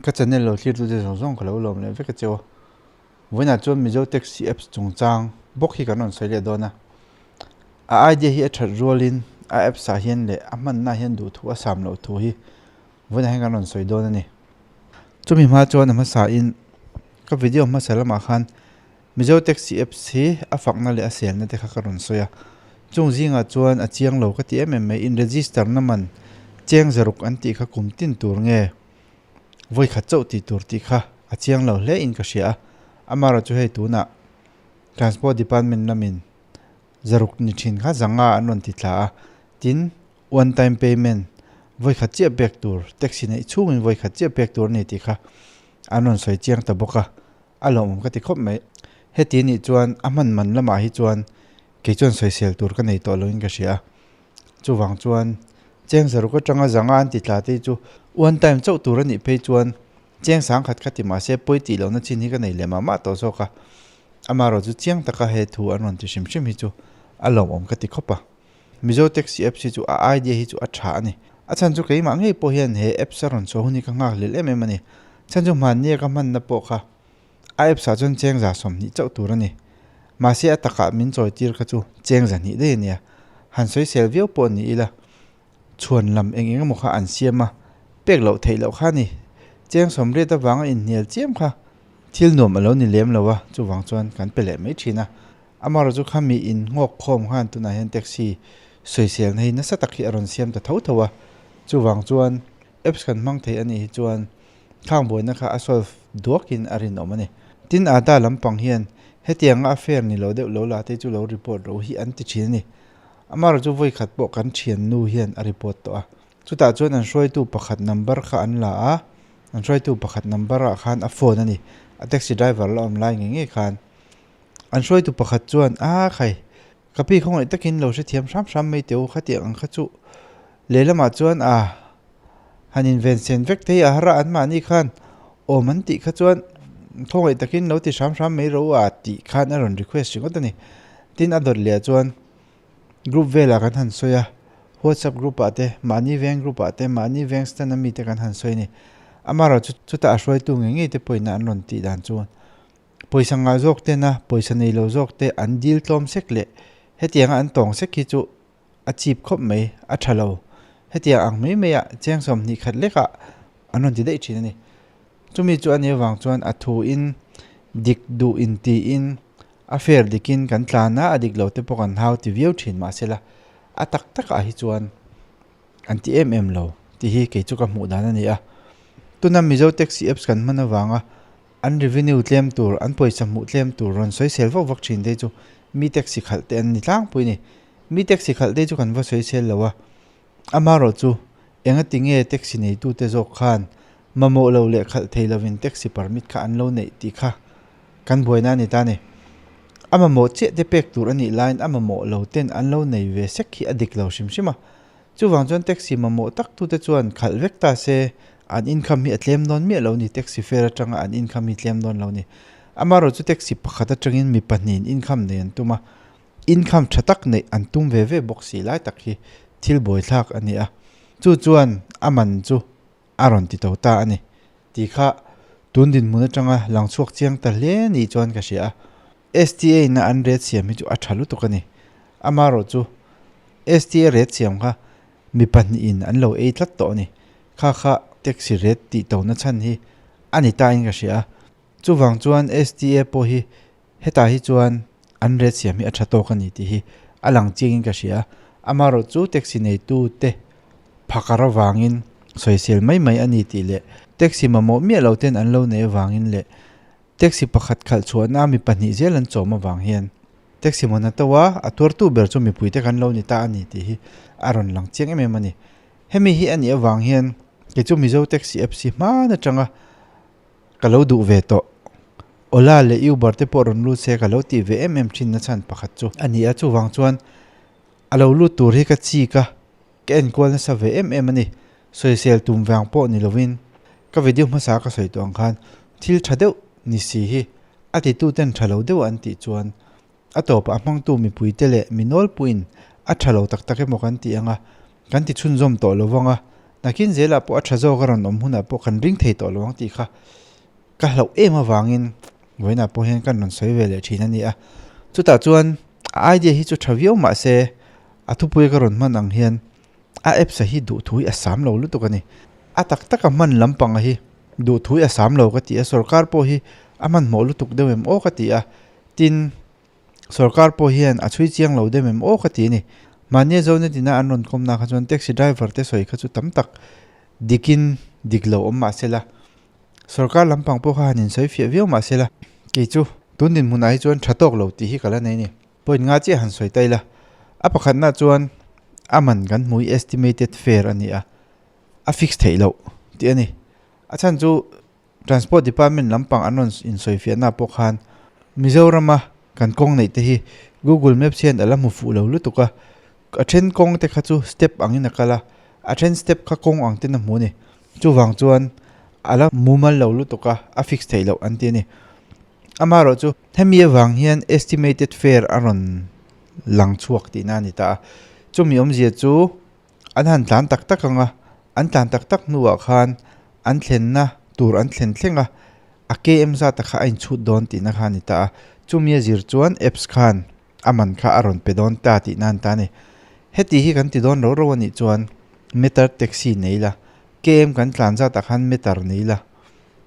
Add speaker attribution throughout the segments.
Speaker 1: Ka channel lo thlir tute zawng zawng ka lo lawm leh vek a cheu a. Vawiinah chuan Mizo Taxi Apps chungchang bawk hi kan rawn sawi leh dawn a. A idea hi a that rualin a apps ah hian leh a hmanna hian duhthu a sam loh thu hi vawiinah hian kan rawn sawi dawn a ni. Chumi hma chuan a hmasa in ka video hmasa lamah khan Mizo Taxi Apps hi a fakna leh a selna te kha ka rawn sawi a. Chung zingah chuan a chiang lo ka ti em em mai. In register na man cheng zaruk an tih kha kum tin tur nge vawi khat chauh tih tur tih kha a chiang lo hle in ka hria a. Amaherawhchu chu hei tunah Transport Department lamin zaruk ni thin kha zanga an rawn ti thla a. Tin, one time payment vawi khat chiah pek tur taxi neih chhungin vawi khat chiah pek tur a ni tih kha an rawn sawi chiang ta bawk a. A lawmawm ka ti khawp mai. Heti anih chuan a hman man lamah hi chuan kei chuan sawisel tur ka nei tawh loin ka hria a. Chuvang chuan cheng zaruk atanga zanga an ti tla te hi chu one time chauh tur anih phei chuan cheng sang khat kha ti mahse pawi tih lohna chin hi ka nei leh mah mah tawh zawk a. Amaherawh chu chiang taka he thu an rawn ti hrim hrim hi chu a lawmawm ka ti khawp a. Mizo Taxi Apps hi chu a idea hi chu a tha a ni. A chhan chu keimah ngei pawh hian he apps a rawn chhuah hun hi ka nghak hlel em em a ni. Chhan chu hmannia ka hmanna pawh kha a apps ah chuan cheng za 20 chauh tur a ni. Mahse a takah min chawi tir kha chu cheng za hnih daih a nia. Han sawi sel viau pawh ni ila chhuan lam eng eng emaw kha an siam a, pek loh theih loh kha a ni. Cheng 80 avanga inhnial chiam kha thil nuam a lo ni lem lo a, chuvang chuan kan pe leh mai thin a. Amaherawhchu chu kha mi in nghawk khawm khan tunah hian taxi sawiselna hi nasa tak hi a rawn siam ta tho tho a, chuvang chuan apps kan hmang thei a nih hi chuan khang buaina kha a solve duakin a rinawm a ni. Tin, Aadhaar lampang hian hetianga a fair ni lo deuh lo la te chu lo report ro hi an ti thin a ni. Amaherawhchu chu vawi khat pawh kan thiannu hian a report tawh a, chutah chuan an hruaitu pakhat number kha an la a, an hruaitu pakhat number ah khan a phone a ni, a taxi driver la awm lai ngei ngei khan. An hruaitu pakhat chuan, A khai, ka pi khawngaih takin lo hrethiam hram hram mai teh u, khatiang ang kha chu lehlamah chuan a han inven sen vek thei a, har a anmahni khan awm an tih kha chuan khawngaih takin lo ti hram hram mai ro a tih khan a rawn request ringawt a ni. Tin, a dawt leh chuan group velah kan han sawi a, WhatsApp group ah te, mahni veng group ah te, mahni veng stand a mite kan han sawi a ni. Amaherawhchu chutah a hruaitu ngei ngei te pawhin an rawn tih dan chuan Pawisa ngah zawk tena pawisa nei lo zawk te an dil tlawm sek leh hetianga an tawng sek hi chu a chip khawp mai, a tha lo. Hetiang ang mai maiah cheng 20 khat lekah an rawn ti daih thin a ni. Chumi chu a nih avang chuan a thu in dik duh in tiin a fair dikin kan tlan a, a dik lo te pawh kan hau ti viau thin mahsela a tak takah hi chuan an ti em em lo tih hi kei chu ka hmuh dan a ni a. Tuna Mizo Taxi Apps kan hman avanga An revenue tlem tur, an pawisa hmuh tlem tur rawn sawisel vak vak thin te chu mi taxi khalh te an ni tlangpui a ni. Mi taxi khalh te chu kan va sawisel lo a, amaherawh chu engati nge taxi neitute zawk khan mamawh lo leh khalh thei lovin taxi permit kha an lo neih tih kha kan buaina a ni ta a ni. A mamawh chiah te pek tur a nih laiin a mamawh lo ten an lo nei ve sek hi a dik lo hrim hrim a. Chuvang chuan taxi mamawh tak tute chuan khalh vek ta se an income hi a tlem dawn miah lo ni, taxi fare atanga an income hi tlem dawn lo ni. Amaherawhchu chu taxi pakhat atangin mi pahnihin income nei an tum a, income tha tak neih an tum ve ve bawk si lai tak hi thil buaithlak a ni a, chu chuan a man chu a rawn ti to ta a ni tih kha tun dinhmun atanga lang chhuak chiang ta hle ni chuan ka hria a. STA ina an ret siam hi chu a tha lutuk a ni. Amaherawhchu STA ret siam kha mi pahnihin an lo ei tlat tawh a ni. Kha kha taxi ret tih tona chhan hi a ni ta in ka hria a. Chuvang chuan STA pawh hi hetah hi chuan an ret siam hi a tha tawk a ni tih hi a lang chiang in ka hria a. Amaherawhchu taxi neitu te phakar avangin sawisel mai mai a ni tih leh taxi mamawh miah lo ten an lo nei avangin leh Taxi pakhat khalh chhuahna mi pahnih zel an chawm avang hian taxi mawn a to a, a tuartu ber chu mipuite kan lo ni ta a ni tih hi a rawn lang chiang em em a ni. Hemi hi a nih avang hian kei chu Mizo Taxi Apps hi hman atanga ka lo duh ve tawh. Ola leh Uber te pawh rawn lut se ka lo tih ve em em thin na chhan pakhat chu a ni a, chuvang chuan a lo lut tur hi ka chik a, ka enkual nasa ve em em a ni. Sawisel tum vang pawh ni lovin ka video hmasa ka sawi tawh ang khan thil tha deuh ni si hi a titu ten tha lo deuh an tih chuan a tawpah a hmangtu mipui te leh mi nawlpuiin a tha lo tak tak emaw kan tih ang a, kan ti chhunzawm tawh lo vang a, Nakin zelah pawh a tha zawk a rawn awm hunah pawh kan ring thei tawh lo ang tih kha ka hlauh em avangin vawiinah pawh hian kan rawn sawi ve leh thin a ni a. Chutah chuan a idea hi chu tha viau mah se a thupui ka rawn hman ang hian a apps a hi duhthu hi a sam lo lutuk a ni. A tak taka hman lampang a hi duhthu hi a sam lo ka ti a, sorkar pawh hi a hmanhmawh lutuk deuh em aw ka ti a, tin Sorkar pawh hian a chhui chiang lo dem em aw ka ti a ni. Mahnia Zonet ina an rawn kawmna kha chuan taxi driver te sawi kha chu tam tak dikin dik lo awm mah sela, sorkar lampang pawh kha han insawi fiah viau mah sela, kei chu tun dinhmunah hi chuan tha tawk lo tih hi ka la nei a ni. Point nga chiah han sawi ta ila, a pakhatna chuan a man kan hmu hi estimated fare a ni a, a fix theih loh tih a ni. A chhan chu Transport Department lampang an rawn insawifiahna pawh khan Mizorama kan kawng neih te hi Google Maps hian a la hmu fuh lo lutuk a, a then kawng te kha chu step angin a kal a, a then step kha kawng ang ten a hmu a ni. Chuvang chuan a la mumal lo lutuk a, a fix theih loh an ti a ni. Amaherawh chu hemi avang hian estimated fare a rawn lang chhuak tihna a ni ta a, chumi awmzia chu An han tlan tak tak ang a, an tlan tak tak hnuah khan an thlenna tur an thlen thleng a, a KM zata kha a inchhut dawn tihna kha a ni ta a. Chumi a zir chuan apps khan a man kha a rawn pe dawn ta tihna a ni ta a ni. Heti hi kan ti dawn ro ro a nih chuan meter taxi nei ila, KM kan tlan zatah khan meter nei ila,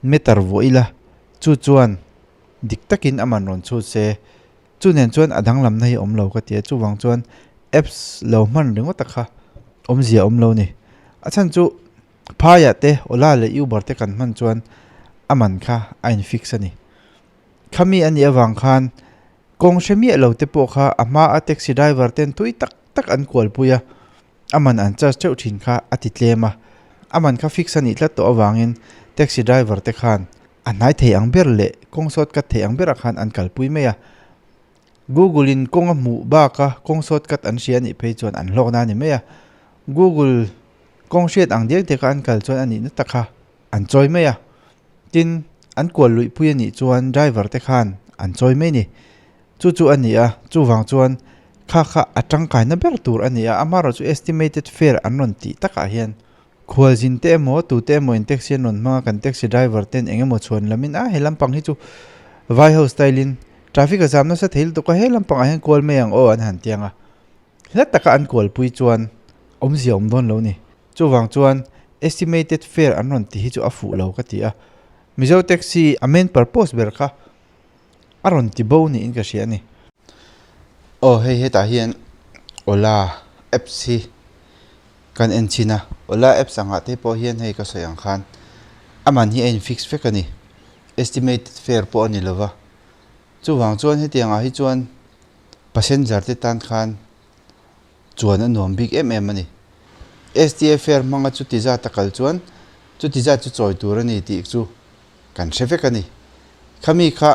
Speaker 1: meter vuah ila, chu chuan dik takin a man rawn chhut se. Chu nen chuan a danglamna hi a awm lo ka ti a, chuvang chuan apps lo hman ringawt a kha awmzia a awm lo a ni. A chhan chu phaiah te Ola leh Uber te kan hman chuan a man kha a in fix a ni. Khami a nih avang khan kawng hre miah lo te pawh kha a hma a taxi driver ten tui tak tak an kualpui a, a man an charge teuh thin kha a ti tlem a, a man kha fix a nih tlat tawh avangin taxi driver te khan A hnai thei ang ber leh kawng shortcut thei ang berah khan an kalpui mai a. Google in kawng a hmuh baka kawng shortcut an hria anih phei chuan an hlawkna a ni mai a. Google kawng hriat ang diak diaka an kal chuan a nihna tak kha an chawi mai a. Tin, an kual luih pui anih chuan driver te khan an chawi mai a ni. Chu chu a ni a, chuvang chuan kha kha a tangkaina ber tur a ni a, amaherawhchu estimated fare an rawn tih takah hian Khualzin te emaw, tute emaw in taxi an rawn hmang a, kan taxi driver ten eng emaw chhuan lamin a he lampang hi chu vai ho style in traffic a zam nasa thei lutuk a, he lampang ah hian kual mai ang aw an han tiang a, hla taka an kualpui chuan awmzia awm dawn lo ni. Chuvang chuan estimated fare an rawn ti hi chu a fuh lo ka ti a, Mizo taxi a main purpose ber kha a rawn ti bo niin ka hria a ni. Aw hei hetah hian Ola apps hi Kan en chhin a, Ola apps angah te pawh hian hei ka sawi ang khan a man hi a in fix vek a ni, estimated fare pawh a ni lova, chuvang chuan hetiang ah hi chuan passenger te tan khan chuan a nuam bik em em a ni. STA fare hmanga chuti zat a kal chuan chuti zat chu chawi tur a ni tih chu kan hre vek a ni. Khami kha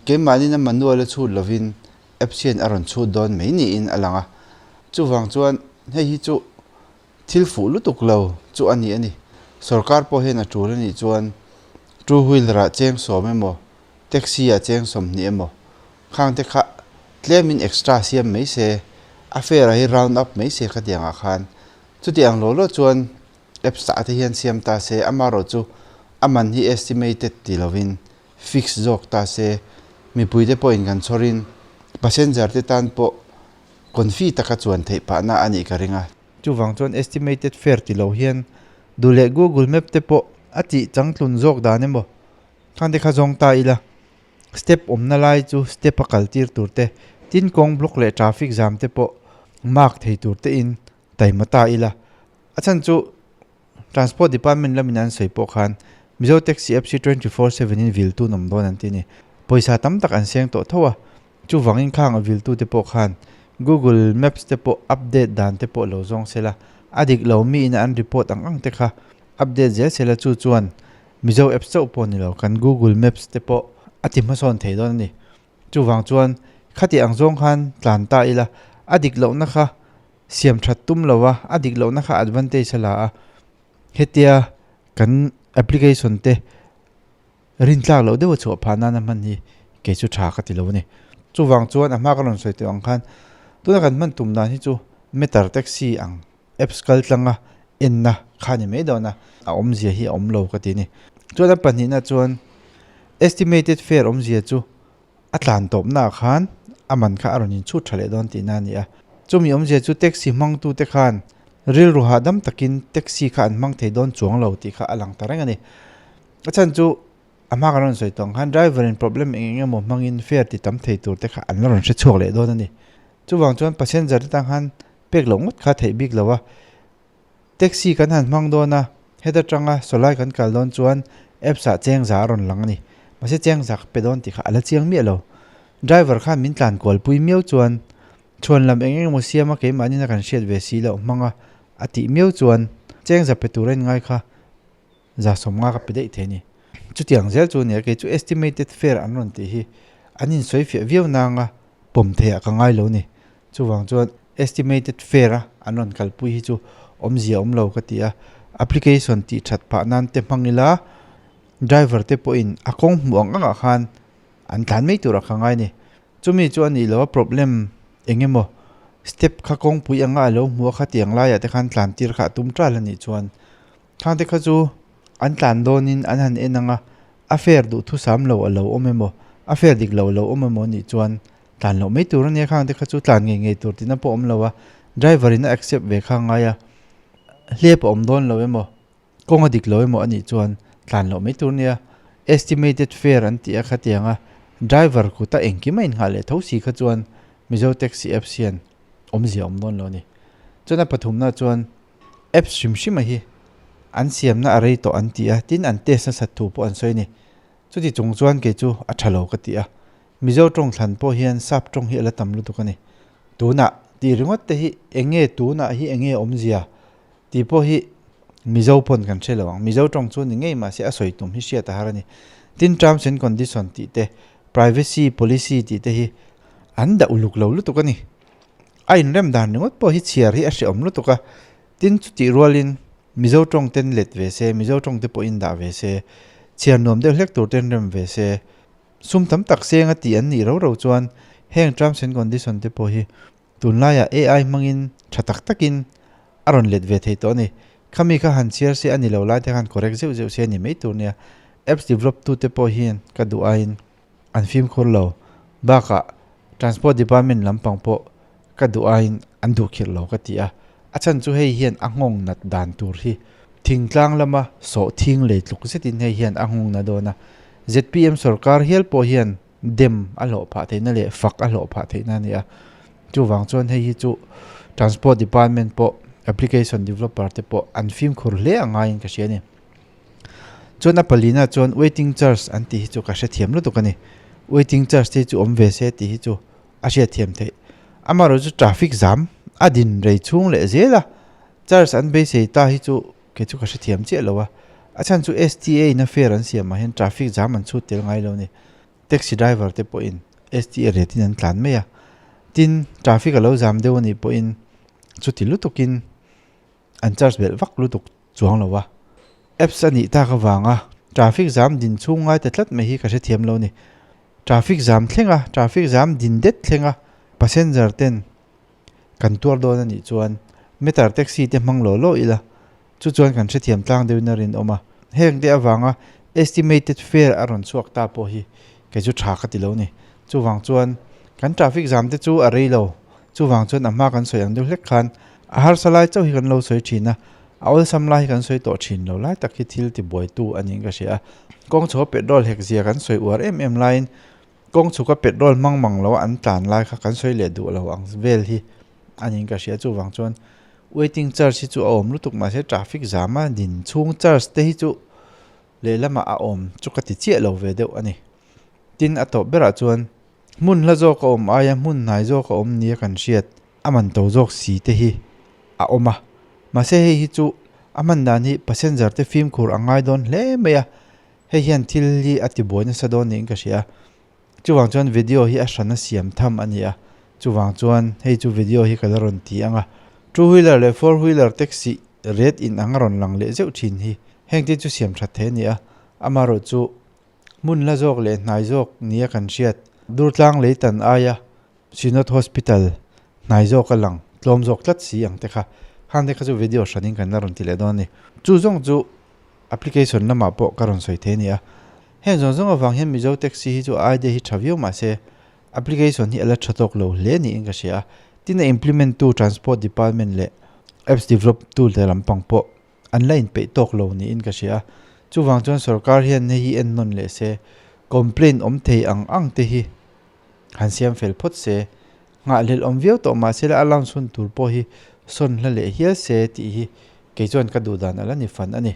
Speaker 1: keimahnin a manual a chhut lovin apps hian a rawn chhut dawn mai niin a lang a, chuvang chuan hei hi chu thil fuh lutuk lo chu a ni a ni. Sorkar pawh hian a tul a nih chuan two wheeler ah cheng sawm emaw taxi ah cheng 20 emaw khang te kha tlemin extra siam mai se, a fare ah hi round up mai se khatiang ah khan chutiang law law chuan apps ah te hian siam ta se, amaherawhchu a man hi estimated ti lovin fix zawk ta se, mipuite pawhin kan chhawrin passenger te tan pawh confi taka chuan theih phahna a nih ka ring a. Chuvang chuan estimated fare ti lo hian duh leh Google Map te pawh a tih changtlun zawk dan emaw khan te kha zawng ta ila, step awmna lai chu step a kal tir tur te, tin kawng block leh traffic jam te pawh mark thei tur te in taima ta ila. A chhan chu Transport Department lamin an sawi pawh khan Mizo Taxi Apps hi 24 seven in viltu an awm dawn an ti a ni. Pawisa tam tak an seng tawh tho a, chuvangin khang a viltu te pawh khan Google Maps te pawh update dan te pawh lo zawng se la, a dik lo mi ina an report ang ang te kha update zel se la chu chuan Mizo Apps chauh pawh ni lo kan Google Maps te pawh a ti hmasawn thei dawn a ni. Chuvang chuan khati ang zawng khan tlan ta ila a dik lohna kha Siam that tum lo a, a dik lohna kha advantage a la a, hetia kan application te rintlak loh deuh a chhuah phah nana hman hi kei chu tha ka ti lo a ni. Chuvang chuan a hma ka rawn sawi tawh ang khan tuna kan hman tum dan hi chu meter taxi ang apps kal tlanga enna kha a ni mai dawn a, a awmzia hi a awm lo ka ti a ni. Chuan a pahnihna chuan estimated fare awmzia chu a tlan tawpnaah khan a man kha a rawn inchhut tha leh dawn tihna a ni a. Chumi awmzia chu taxi hmangtute khan rilru hahdam takin taxi kha an hmang thei dawn chuang lo tih kha a lang ta reng a ni. A chhan chu a hma kan rawn sawi tawh ang khan driver in problem eng eng emaw hmangin fare ti tam thei tur te kha an la rawn hre chhuak leh dawn a ni. Chuvang chuan passenger te tang khan pek loh ngawt kha theih bik lo a. Taxi kan han hmang dawn a, heta tanga sawlai kan kal dawn chuan apps ah chengza a rawn lang a ni. Mahse chengza ka pe dawn tih kha a la chiang miah lo. Driver khan min tlan kual pui miau chuan chhuan lam eng eng emaw siam a keimahni na kan hriat ve si loh hmang a a tih miau chuan chengza pe tur a in ngai kha 150 ka pe daih thei a ni. Chutiang zel chu nia kei chu estimated fare an rawn tih hi an insawi fiah viau nanga pawm theih ah ka ngai lo a ni. Chuvang chuan estimated fare a an rawn kalpui hi chu awmzia awm lo ka ti a, application tih that phah nan te hmang ila driver te pawhin a kawng hmuh ang angah khan an tlan mai turah ka ngai a ni. Chumi chu a nih loh a problem eng emaw step kha kawngpui anga a lo hmuh a khatiang laiah te khan tlan tir kha a tum tal a nih chuan Khang te kha chu an tlan dawnin an han en ang a, a fare duhthusam lo a lo awm emaw, a fare dik lo a lo awm emaw nih chuan tlan loh mai tur a nia. Khang te kha chu tlan ngei ngei tur tihna pawh a awm lo a, driver in a accept ve kha ngai a, hlep a awm dawn lo emaw, kawng a dik lo emaw a nih chuan tlan loh mai tur a nia. Estimated fare an tih a khatiang a, driver kuta engkim a innghah leh tho si kha chuan Mizo Taxi Apps hian awmzia a awm dawn lo a ni. Chuan a pathumna chuan Apps hrim hrim a hi an siamna a rei tawh an ti a, tin an test nasat thu pawh an sawi a ni. Chuti chung chuan kei chu a tha lo ka ti a, Mizo tawng thlan pawh hian sap tawng hi a la tam lutuk a ni. Tunah tih ringawt te hi eng nge tunah hi eng nge awmzia tih pawh hi Mizo pawn kan hre lo ang. Mizo tawng chu ni ngei mahse a sawi tum hi hriat a har a ni. Tin terms and condition tih te, privacy policy tih te hi an dah uluk lo lutuk a ni. A inrem dan ringawt pawh hi chhiar hi a hrehawm lutuk a, tin chutih rualin Mizo tawng ten let ve se, Mizo tawng te pawhin dah ve se, chhiar nuam deuh hlek tur ten rem ve se, sum tam tak seng a tih an nih ro ro chuan heng terms and condition te pawh hi tunlaiah AI hmangin tha tak takin a rawn let ve thei tawh a ni. Khami kha han chhiar se a ni lo lai te khan correct zeuh zeuh se a ni mai tur nia. Apps develop tu te pawh hian ka duh aiin An fimkhur lo. Bakah Transport Department lampang pawh ka duh aiin an duh khirh lo ka ti a. A chhan chu hei hian a nghawng nat dan tur hi thingtlang lama sawh thing lei tluk zetin hei hian a nghawng na dawn a. Zpm sorkar hial pawh hian dem a hlawh phah theihna leh fak a hlawh phah theihna a ni a. Chuvang chuan hei hi chu Transport Department pawh application developer te pawh an fimkhur hle a ngaiin ka hria a ni. Chuan a palina chuan waiting charge an tih hi chu ka hrethiam lutuk a ni. Waiting charge te hi chu awm ve se tih hi chu a hriatthiam theih. Amaherawh chu traffic zam a din rei chhung leh zel a, charge an beisei ta hi chu kei chu ka hrethiam chiah lo a. A chhan chu STA in a fare an siam ah hian traffic zam an chhut tel ngai lo a ni. Taxi driver te pawhin STA rate in an tlan mai a. Tin, traffic a lo zam deuh a nih pawhin chuti lutukin an charge belh vak lutuk chuang lo a. Apps a nih tak avanga traffic jam din chhung ngai ta tlat mai hi ka hrethiam lo a ni. Traffic jam thleng a, traffic jam din det thleng a passenger ten kan tuar dawn a nih chuan meter taxi te hmang law law ila chu chuan kan hrethiam tlang deuhin a rinawm a. Heng te avanga estimated fare a rawn chhuak ta pawh hi kei chu tha ka ti lo a ni. Chuvang chuan kan traffic jam te chu a rei lo. Chuvang chuan a hma kan sawi ang deuh hlek khan a harsa lai chauh hi kan lo sawi thin a, a awlsam lai hi kan sawi tawh thin lo lai tak hi thil tibuaitu a niin ka hria a. Kawng chhuka petrol hek zia kan sawi uar em em laiin kawng chhuka petrol hmang mang lo a an tlan lai kha kan sawi leh duh lo ang vel hi a niin ka hria. Chuvang chuan waiting charge hi chu a awm lutuk mahse traffic jam a din chhung charge te hi chu lehlamah a awm chu ka ti chiah lo ve deuh a ni. Tin a tawp berah chuan hmun hla zawk a awm aia hmun hnai zawk a awm nia kan hriat a man to zawk si te hi a awm a. Mahse hei hi chu a hman dan hi passenger te fimkhur a ngai dawn hle mai a, hei hian thil hi a tibuai nasa dawn niin ka hria a. Chuvang chuan video hi a hrana siam tham a ni a, chuvang chuan hei chu video hi ka la rawn ti ang a. Two wheeler leh four wheeler taxi rate in ang a rawn lang leh zeuh thin hi heng te chu siam that thei a ni a, amaherawh chu hmun hla zawk leh hnai zawk nia kan hriat Durtlang Leitan aia Synod Hospital hnai zawk a lang tlawm zawk tlat si ang te kha. Khang te kha chu video hranin kan la rawn ti leh dawn a ni. Chu zawng chu application lamah pawh ka rawn sawi thei a ni a. Heng zawng zawng avang hian Mizo Taxi hi chu a idea hi tha viau mahse application hi a la tha tawk lo hle niin ka hria a. Tin a implement tu Transport Department leh apps develop tu te lampang pawh an la inpeih tawk lo niin ka hria a. Chuvang chuan sorkar hian hei hi en nawn leh se complaint awm thei ang ang te hi han siam fel phawt se, nghahhlelh awm viau tawh mahse la a launch hun tur pawh hi sawn hla leh hial se tih hi kei chuan ka duh dan a la ni fan a ni.